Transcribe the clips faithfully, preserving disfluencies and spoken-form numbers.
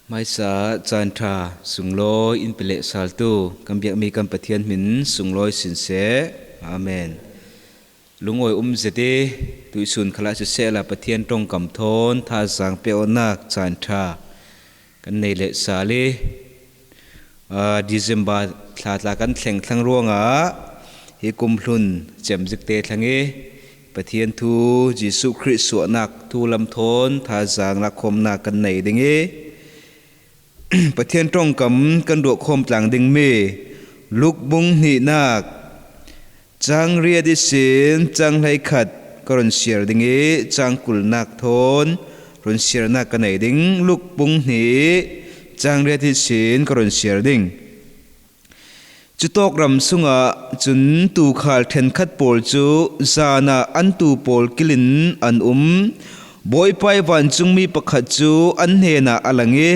Hmaisa caan ṭha sunglawi in pe leh saltu kan biakmi kan Pathian hmin sunglawi sin seh. Amen. Lungawi um zet i tuihsun khalah sisehla Pathian ṭongkam thawn thazaang pek awknak caan ṭha kan nei leh sal i, aa, December thla tla kan thleng thlang ruangah hi kum hlun cem zikte thlang i Pathian thu, Jesuh Khrih suahnak thu lam thawn thazaang lakhawmnak kan nei ding i, Pathian ṭongkam kan ruahkhawm tlang dingmi Luk bung hnihnak cang riat ihsin cang hleikhat ka run siar ding i, cang kulnak thawn run siarnak ka nei ding. Luk bung hnih cang riat ihsin ka run siar ding. Cutawk ram sungah cun tuukhal ṭhenkhat pawl cu zan ah an tuu pawl kilin an um. Bawipa ih vancungmi pakhat cu an hnenah a lang i,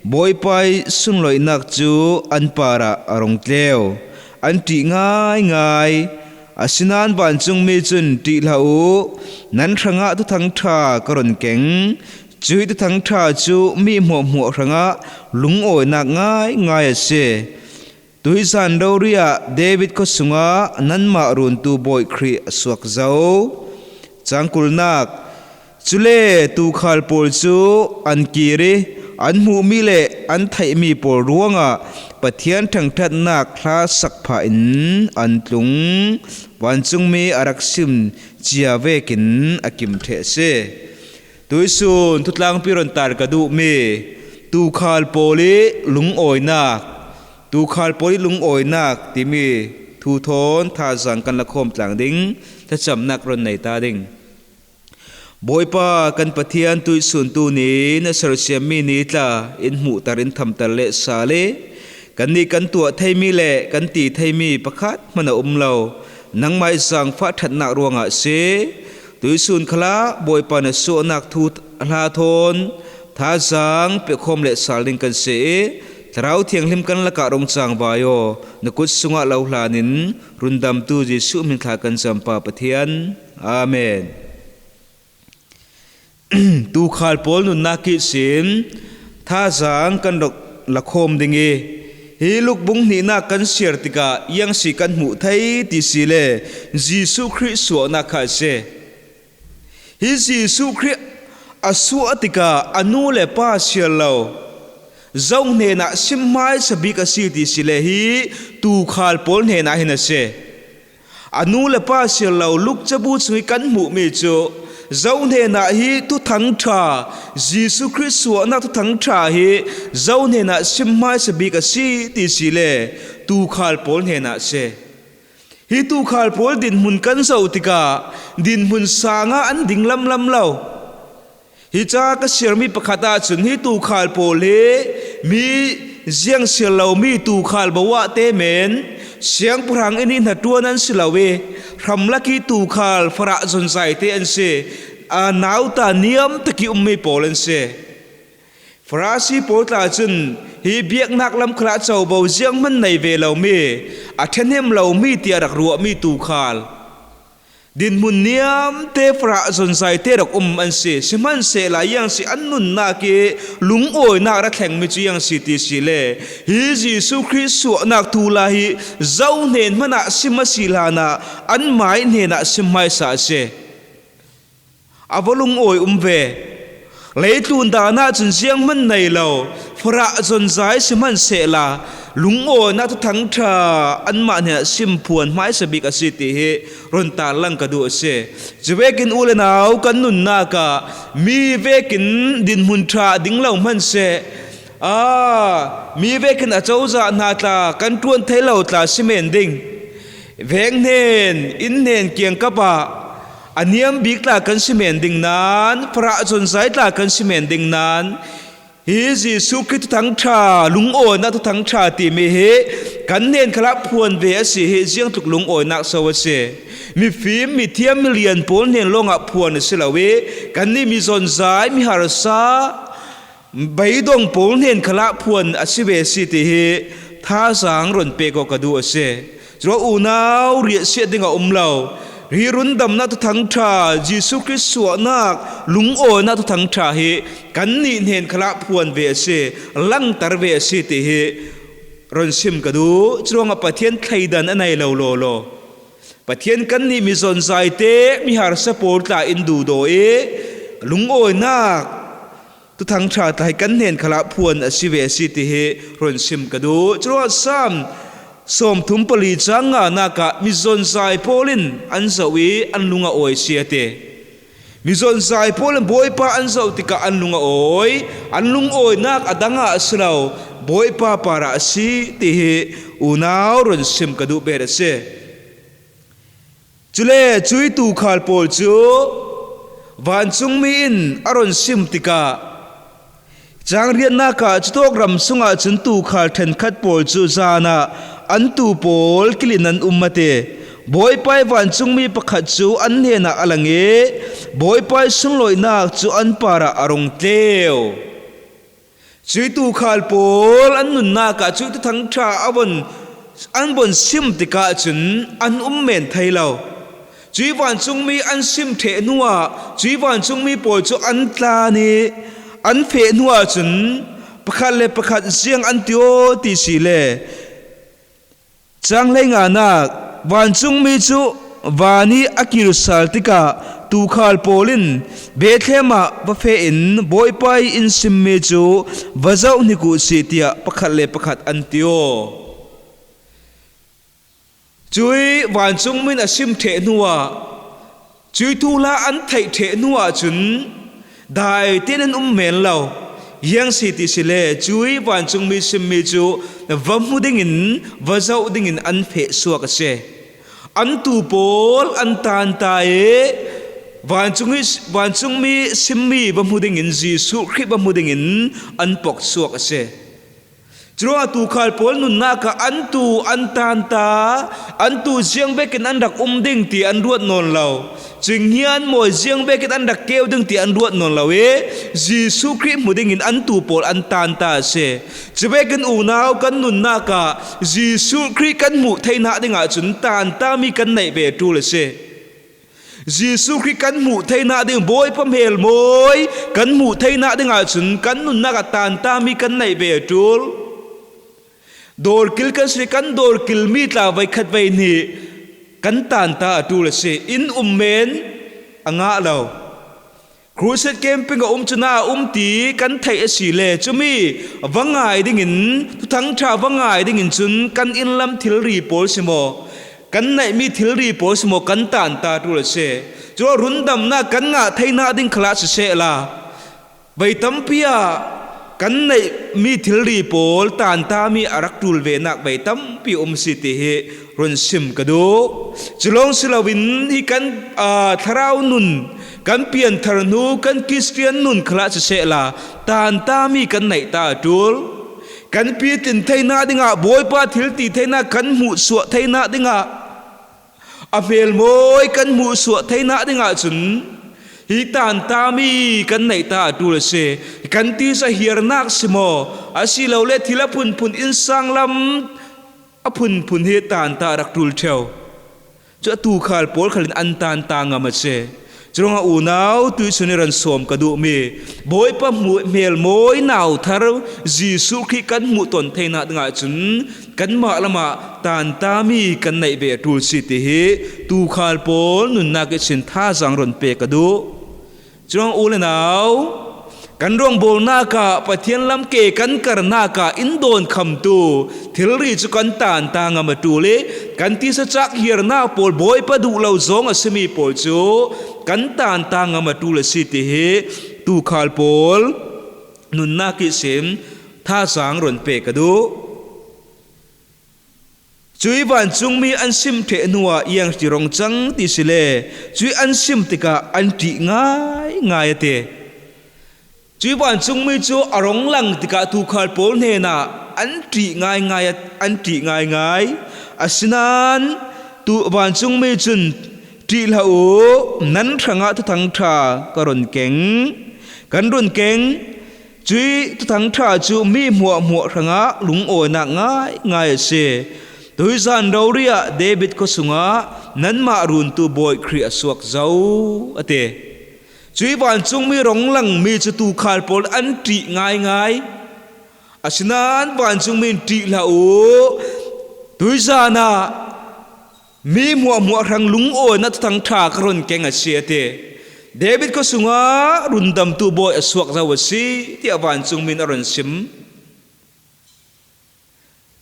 Bawipa ih sunlawihnak cu an parah a rung tleu. An ṭih ngaingai. Asinain vancungmi cun, "Ṭih hlah u, nan hrangah Thuthang ṭha ka run keng. Cuih Thuthang ṭha cu mi hmuahhmuah hrangah lungawinak ngaingai a si. Tuizan rori ah David khuasung ah nanmah Runtu Bawi Khrih a suak zo." Cang kulnak. Cule tuukhal pawl cu an kir i an hmuhmi le an theihmi pawl ruangah Pathian ṭhangṭhatnak hla sak phahin an tlung. Vancungmi a rak sim cia vekin a kim ṭheh a si. Tuihsun thutlangpi run tar ka duhmi tuukhal pawl ih lungawinak, tuukhal pawl ih lungawinak timi thu thawn thazaang kan lakhawm tlang ding. Thlacamnak run nei ta ding. Bawipa kan Pathian, tuihsun tuni na sersiammi ni tla in hmuhtar in thamter leh sal i, kannih kan tuah theimi le kan ti theimi pakhat hman a um lo. Nangmah ih zaangfah ṭhatnak ruangah a si. Tuihsun khalah Bawipa na suahnak thu hla thawn thazaang pekhawm leh sal ding kan si i, Thlarau Thianghlim kan lakah rung cangvai aw, na kut sungah lo hlanin rundamtu Jesuh hmin thla kan zampa Pathian. Amen. Tuukhal pawl nunnak ihsin thazaang kan rak lakhawm ding i, hi Luk bung hnihnak kan siar tikah iang si kan hmuh thei ti si le Jesuh Khrih suahnak kha a si. Hi Jesuh Khrih a suah tikah a nu le pa siar lo zo hnenah sim hmaisa bik a si ti si le hi tuukhal pawl hnenah hin a si. A nu le pa siar lo Luk cabu cung ih kan hmuhmi cu zo hnenah hi Thuthang ṭha, Jesuh Khrih suahnak Thuthang ṭha hi zo hnenah sim hmaisa bik a si ti si le tuukhal pawl hnenah a si. Hi tuukhal pawl dinhmun kan zoh tikah dinhmun sangah an ding lamlam lo. Hi ca ka siarmi pakhat ahcun hi tuukhal pawl hi mi ziang siar lomi tuukhal bo ah te men, siangpahrang inn ih hnaṭuan an si lo i, hramlak ih tuukhal farah zonzaite an si. Aa, nauta niamtak ih ummi pawl an si. Farasi pawl tla cun hi biaknak lam khalah covo zianghman nei ve lomi, a ṭhahnem lomi tiah rak ruahmi tuukhal dinhmun niamte farah zonzaite rak um an si. Sihmanhsehla iang si an nunnak ih lungawinak ra thlengmi cu iang si ti si le hi Jesuh Khrih suahnak thu hla hi zo hnen hmanah sim a si hlanah anmah ih hnenah sim hmaisa a si. A va lungawi um ve. Leitlun dan ahcun zianghman nei lo farah zonzai sihmanhsehla, lungawinak Thuthang ṭha anmah hnenah sim phuan hmaisa bik a si ti hi run tarlang ka duh a si. Cuvekin u le nau kan nunnak ah mi vekin dinhmun ṭha a ding lo hman seh. Aa, mi vekin a cozah hna tla kan ṭuan thei lo tla si men ding. Veng hnen, inn hnen kiangkap ah a niam bik tla kan si men ding nain, farah zonzai tla kan si men ding nain, hi Jesuh Khrih Thuthang ṭha, lungawinak Thuthang ṭha timi hi kan hnen khalah phuan ve a si hi ziangtluk lungawinak so a si. Mifim, mithiam, milian pawl hnen lawngah phuan a si lo i, kannih mi zonzai, mi harsa, beidong pawl hnen khalah phuan a si ve si ti hi thazaang run pek aw ka duh a si. Curuah unau riahsiat ding a um lo. Hi rundamna Thuthang ṭha, Jesuh Khrih suahnak, lungawinak Thuthang ṭha hi kannih hnen khalah phuan ve a si, langter ve a si ti hi run sim ka duh. Curuangah Pathian thleidan a nei lo lawlaw, Pathian kannih mi zonzaite, mi harsa pawl tla in duhdaw i lungawinak Thuthang ṭha tla hi kan hnen khalah phuan a si ve a si ti hi run sim ka duh. Curuangah Sam sawmthum pali cang nganak ah mi zonzai pawl in an zoh i an lung a awi si a ti. Mi zonzai pawl in Bawipa an zoh tikah an lung a awi, an lungawinak a dangah a si lo, Bawipa parah a si ti hi unau run sim ka duh bet a si. Cule cuih tuukhal pawl cu vancungmi in a run sim tikah, cang riatnak ah cutawk ram sungah cun tuukhal ṭhenkhat pawl cu zan ah an tuu pawl kilh in an um a ti. Bawipa ih vancungmi pakhat cu an hnenah a lang i Bawipa ih sunlawinak cu an parah a rung tleu. Cuih tuukhal pawl an nunnak ah cuih Thuthang ṭha a von, an von sim tikah cun an um men thei lo. Cuih vancungmi an sim ṭheh hnuah cuih vancungmi pawl cu an tlan i an feh hnuah cun pakhat le pakhat ziang an ti aw ti si le, cang hleinganak, vancungmi cu van ih a kir sal tikah tuukhal pawl in Bethlehem ah va feh in Bawipa ih in simmi cu va zoh hnik uh sih, tiah pakhat le pakhat an ti aw. Cuih vancungmi in a sim ṭheh hnuah, cuih thuhla an theih ṭheh hnuah cun dai tein an um men lo. Ziang si ti si le, cuih vancungmi simmi cu va hmu dingin, va zoh dingin an feh suak a si. An tuu pawl an tanta i vancung ih, vancungmi simmi va hmu dingin, Jesuh Khrih va hmu dingin an pok suak a si. Curuangah tuukhal pawl nunnak ah an tuu an tanta, an tuu ziang vekin an rak um ding ti an ruat nawn lo. Cinghian mawi ziang vekin an rak keu ding ti an ruat nawn lo i Jesuh Khrih hmu dingin an tuu pawl an tanta a si. Cuvekin unau kan nunnak ah Jesuh Khrih kan hmuh theinak dingah cun tantami kan neih ve a ṭul a si. Jesuh Khrih kan hmuh theinak ding, Bawipa hmelmawi kan hmuh theinak dingah cun kan nunnak ah tantami kan neih ve a ṭul. Dawrkil kan si, kan dawrkilmi tla veikhat veihnih kan tanta a ṭul a si. In um men a ngah lo. Crusade camping a um cun a um ti kan theih a si le, cumi va ngai dingin, Thuthang ṭha va ngai dingin cun kan innlam thilri pawl si maw, kan neihmi thilri pawl si maw, kan tanta ṭul a si. Curuangah rundamnak kan ngah theinak ding khalah sisehla, vei tampi ah kan neihmi thilri pawl tantami a rak ṭul venak vei tampi um si ti hi run sim ka duh. Cu lawng si loin hi kan, aa, thlarau nun, kan pianthar hnu, kan Khristian nun khalah sisehla, tantami kan neih ta a ṭul. Kan pitin theinak dingah, Bawipa thil ti theinak kan hmuh suah theinak dingah, a hmelmawi kan hmuh suah theinak dingah cun hi tantami kan neih ta a ṭul a si. Kan tisa hiarnak si maw, asilole thil a phunphun innsanglam a phunphun hi tanta a rak ṭul ṭheu. Cu a tuukhal pawl khalin an tanta ngam a si. Curuangah unau tuihsun ih ran sawm ka duhmi Bawipa hmu-, hmelmawi nauthar Jesuh Khrih kan hmuh tawn theinak dingah cun kanmah lamah tantami kan neih ve a ṭul si ti hi tuukhal pawl nunnak ihsin thazaang run pe ka duh. Curuang u le nau, kan rawngbawlnak ah, Pathian lam ke kan karnak ah in dawnkhamtu thilri cu kan tanta ngam a ṭul i, kan tisa cak hiarnak pawl, Bawipa duh lo zawng a simi pawl cu kan tanta ngam a ṭul a si ti hi tuukhal pawl nunnak ihsin thazaang run pe ka duh. Cuih vancungmi an sim ṭheh hnuah iang ti rung cang ti si le, cuih an sim tikah an ṭih ngaingai a ti. Cuih vancungmi cu a rung lang tikah tuukhal pawl hnenah an ṭih ngaingai a, an ṭih ngaingai. Asinain tu vancungmi cun, "Ṭih hlah u, nan hrangah Thuthang ṭha ka run keng, kan run keng. Cuih Thuthang ṭha cu mi hmuahhmuah hrangah lungawinak ngaingai a si. Tuizan rori-ah David khua sungah nanmah runtu bawi Khrih a suak zo, a ti. Cuih vancungmi rong langmi cu tuukhal pawl an ṭih ngaingai. Asinain vancungmi in, "Ṭih hlah u, tuizan ah mi hmuahhmuah hrang lungawinak thuthang ṭha ka run keng a si," a ti. "David khua sungah rundamtu bawi a suak zo a si," tiah vancungmi in a run sim.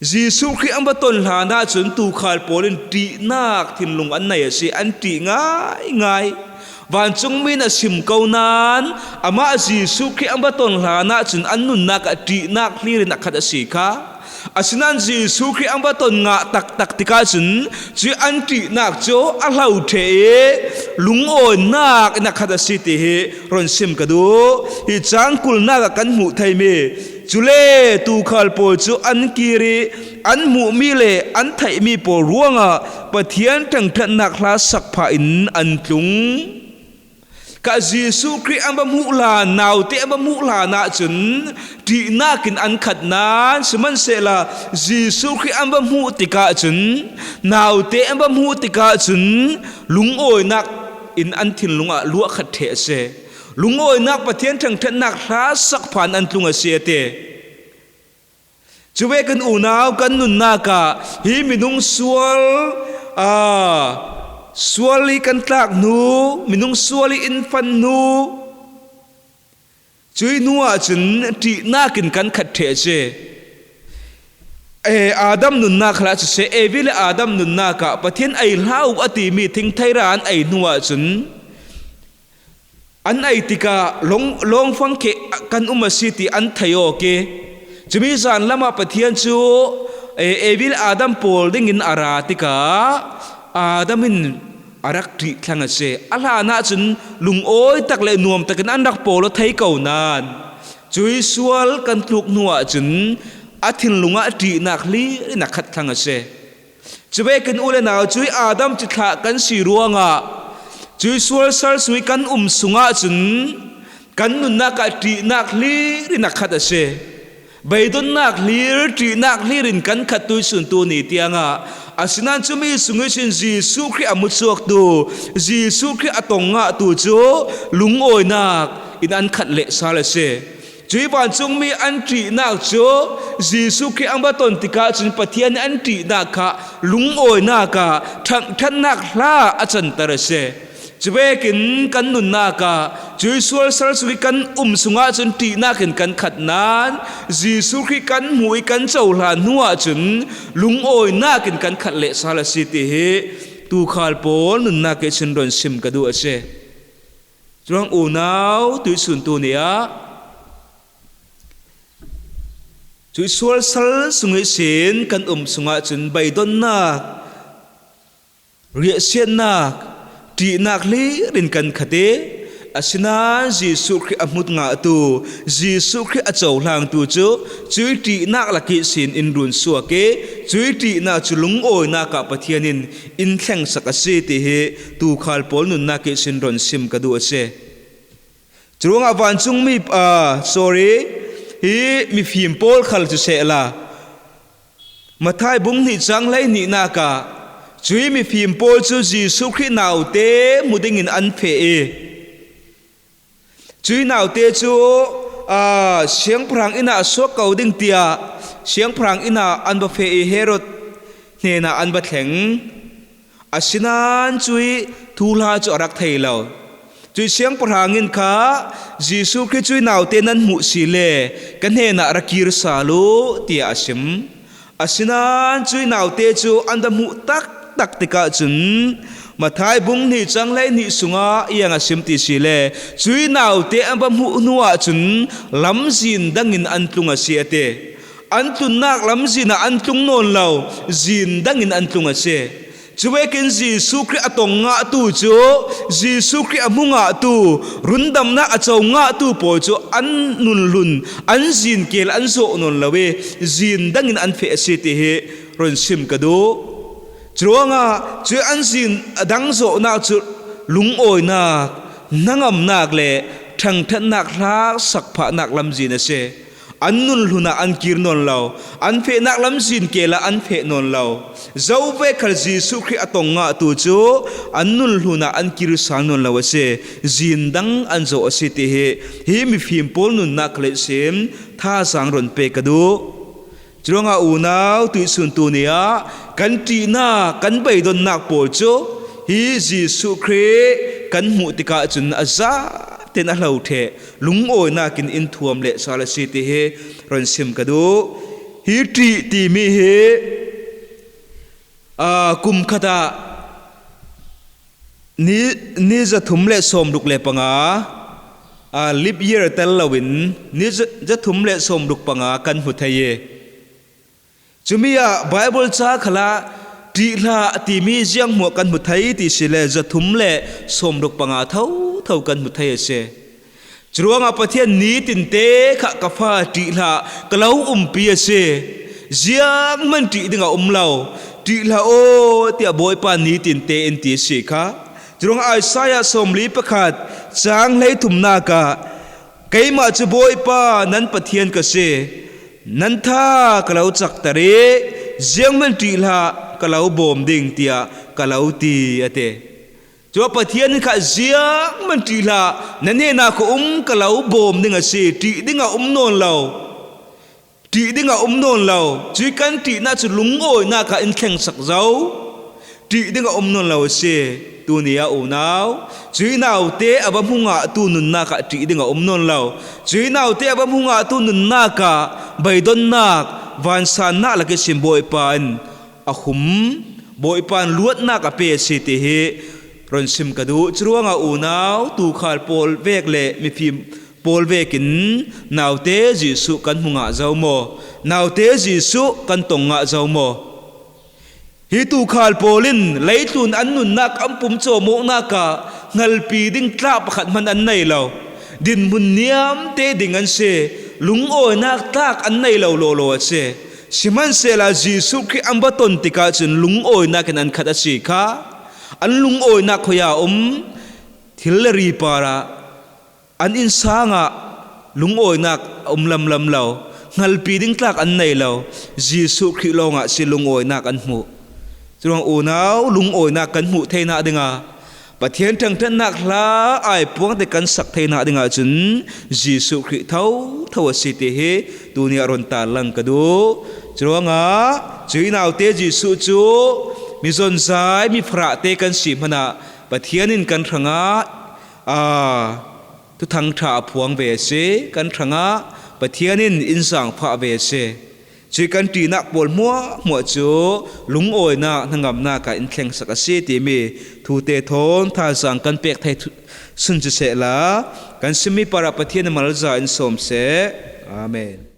Jesuh Khrih an va ton hlan ahcun tuukhal pawl in ṭihnak thinlung an nei a si, an ṭih ngaingai. Vancungmi in a sim ko nain amah Jesuh Khrih an va ton hlan ahcun an nunnak ah ṭihnak hlir in a khat a si kha. Asinain Jesuh Khrih an va ton ngah taktak tikah cun cuih an ṭihnak cu a hlo ṭheh i lungawinak in a khat a si ti hi run sim ka duh. Hi cang kulnak ah kan hmuh theimi, cule tuukhal pawl cu an kir i an hmuhmi le an theihmi pawl ruangah Pathian ṭangṭhatnak hla sak phah in an tlung. Kha Jesuh Khrih an va hmuh hlan, naute an va hmuh hlan ahcun ṭihnak in an khat nain, sihmanhsehlaw Jesuh Khrih an va hmuh tikah cun, naute an va hmuh tikah cun lungawinak in an thinlung ah luah khat ṭheh a si. Lungawinak, Pathian ṭhangṭhatnak hla sak phah in an tlung a si, a ti. Cu vekin unau, kan nunnak ah hi minung sual, aa, sual i kan tlak hnu, minung sual i in fan hnu, cuih hnu ahcun ṭihnak in kan khat ṭheh a si. Eh, Adam nunnak khal ah siseh, Evi le Adam nunnak ah Pathian ei hlah u a timi thingtheira an ei hnu ahcun, an ei tikah lawng, lawngfang kheh kan um a si ti an thei awk i, cumi zan lamah Pathian cu, eh, Evi le Adam pawl dingin a ra tikah Adam in a rak ṭih thlang a si. A hlan ahcun lungawi tak le nuam takin an rak pawl aw thei ko nain, cuih sual kan tluk hnu ahcun a thinlung ah ṭihnak hlir in a khat thlang a si. Cu vekin u le nau, cuih Adam cithlah kan si ruangah cuih sual sal sung i kan um sungah cun kan nunnak ah ṭihnak hlir in a khat a si. Beidonnak hlir, ṭihnak hlir in kan khat tuihsun tu ni tiangah, asinain cumi sung ihsin Jesuh Khrih a mucuaktu, Jesuh Khrih a tong ngahtu cu lungawinak in an khat lehsal a si. Cuih vancungmi an ṭihnak cu Jesuh Khrih an va ton tikah cun Pathian nih an ṭihnak kha lungawinak ah ṭhangṭhatnak hla a canter a si. Cu vekin kan nunnak ah cuih sual sal sung i kan um sungah cun ṭihnak in kan khat nain, Jesuh Khrih kan hmuh i kan cohlan hnu ahcun lungawinak in kan khat lehsal a si ti hi tuukhal pawl nunnak ihsin run sim ka duh a si. Cuang unau tuihsun tu ni ah cuih sual sal sung ihsin kan um sungah cun beidonnak, riahsiatnak, ṭihnak hlir in kan khat i, asinain Jesuh Khrih a hmut ngahtu, Jesuh Khrih a cohlangtu cu cuih ṭihnak lak ihsin in run suak i, cuih ṭihnak cu lungawinak ah Pathian in in thlengsak a si ti hi tuukhal pawl nunnak ihsin run sim ka duh a si. Curuangah vancungmi, ah, sorry, hi mifim pawl khal cu sehla, Matthai bung hnih cang hleihnih nak ah cuih mifim pawl cu Jesuh Khrih naute hmu dingin an feh i, cuih naute cu, aa, siangpahrang inn ah a suak ko ding tiah siangpahrang inn ah an va feh i, Herod hnenah an va thleng. Asinain cuih thuhla cu a rak thei lo. Cuih siangpahrang in kha, "Jesuh Khrih cuih naute nan hmuh si le ka hnenah ra kir sal u," tiah a sim. Asinain cuih naute cu an va hmuh taktak tikah cun, Matthai bung hnih cang hleihnih sungah iang a sim ti si le, cuih naute an va hmuh hnu ahcun lamzin dangin an tlung a si, a ti. An tlunnak lamzin ah an tlung nawn lo, zin dangin an tlung a si. Cuvekin Jesuh Khrih a tong ngahtu cu, Jesuh Khrih a hmu ngahtu, rundamnak a co ngahtu pawl cu an nun hlun, an zin keel an zawh nawn lo i, zin dangin an feh a si ti hi run sim ka duh. Curuangah cuih an zin a dang zawhnak cu lungawinak, hnangamnak le ṭhangṭhatnak hla sak phahnak lamzin a si. an nun hlunah an kir nawn lo, an fehnak lamzin kelah an feh nawn lo. Zo vek khal Jesuh Khrih a tong ngahtu cu an nun hlunah an kir sang nawn lo a si. Zin dang an zawh a si ti hi, hi mifim pawl nunnak khal ihsin thazaang run pe ka duh. Curuangah unau tuihsun tu ni ah kan ṭihnak, kan beidonnak pawl cu hi Jesuh Khrih kan hmuh tikah cun a zaten a hlo ṭheh, lungawinak in in thuam leh sal a si ti hi run sim ka duh. Hi ṭih timi hi, aa, kum khat ah ni, ni zathum le sawmruk le panga, aa, leap year tel loin ni za-, zathum le sawmruk panga kan hmu thei i, cumi ah Baibal ca khalah ṭih hlah timi ziang hmuah kan hmu thei ti si le zathum le sawmruk panga thotho kan hmu thei a si. Curuangah Pathian nitinte kha ka fa ṭih hlah, ka lo umpi a si. Zianghman ṭih ding a um lo. Ṭih hlah aw, tiah Bawipa nitinte in ti a si kha. Curuangah Isaiah sawmli pakhat cang hleithumnak ah, keimah cu Bawipa nan Pathian ka si. Nan tha ka lo cakter i zianghman ṭih hlah, ka lo bawm ding, tiah ka lo ti, a ti. Cun Pathian in kha zianghman ṭih hlah, na hnenah ka um, ka lo bawm ding a si, ṭih ding a um nawn lo. Ṭih ding a um nawn lo. Cui kan ṭihnak cu lungawinak ah in thlengsak zo. Ṭih ding a um nawn lo a si. Tuni ah unau, cui naute a va hmu ngahtu nunnak ah ṭih ding a um nawn lo. Cui naute a va hmu ngahtu nunnak ah beidonnak, vansannak lak ihsin Bawipa in a hum, Bawipa in luatnak a pe a si ti hi run sim ka duh. Curuangah unau, tuukhal pawl vek le mifim pawl vekin naute Jesuh kan hmu ngah zo maw? Naute Jesuh kan tong ngah zo maw? Hi tuukhal pawl in leitlun an nunnak an pum cawmawknak ah hngalpi ding tlak pakhat hman an nei lo. Dinhmun niamte ding an si. Lungawinak tlak an nei lo lawlaw a si. Sihmanhsehlaw Jesuh Khrih an va ton tikah cun lungawinak in an khat a si kha. An lungawinak khuia um, thil le ri parah an innsang ah lungawinak a um lamlam lo, hngalpi ding tlak an nei lo, Jesuh Khrih lawngah si lungawinak an hmuh. Curuang unau, lungawinak kan hmuh theinak dingah Pathian ṭhangṭhatnak hla aipuang te kan sak theinak dingah cun Jesuh Khrih thotho a si ti hi tuni ah run tarlang ka duh. Curuangah cui naute Jesuh cu mi zonzai, mi farahte kan si hmanah Pathian in kan hrangah, aa, Thuthang ṭha a phuang ve a si. Kan hrangah Pathian in in zaangfah ve a si. Cui kan ṭihnak pawl hmuahhmuah cu lungawinak, hnangamnak ah in thlengsak a si timi thute thawn thazaang kan pek thei thu-, sun cu sehla, kan simmi parah Pathian in malza in sawm seh. Amen.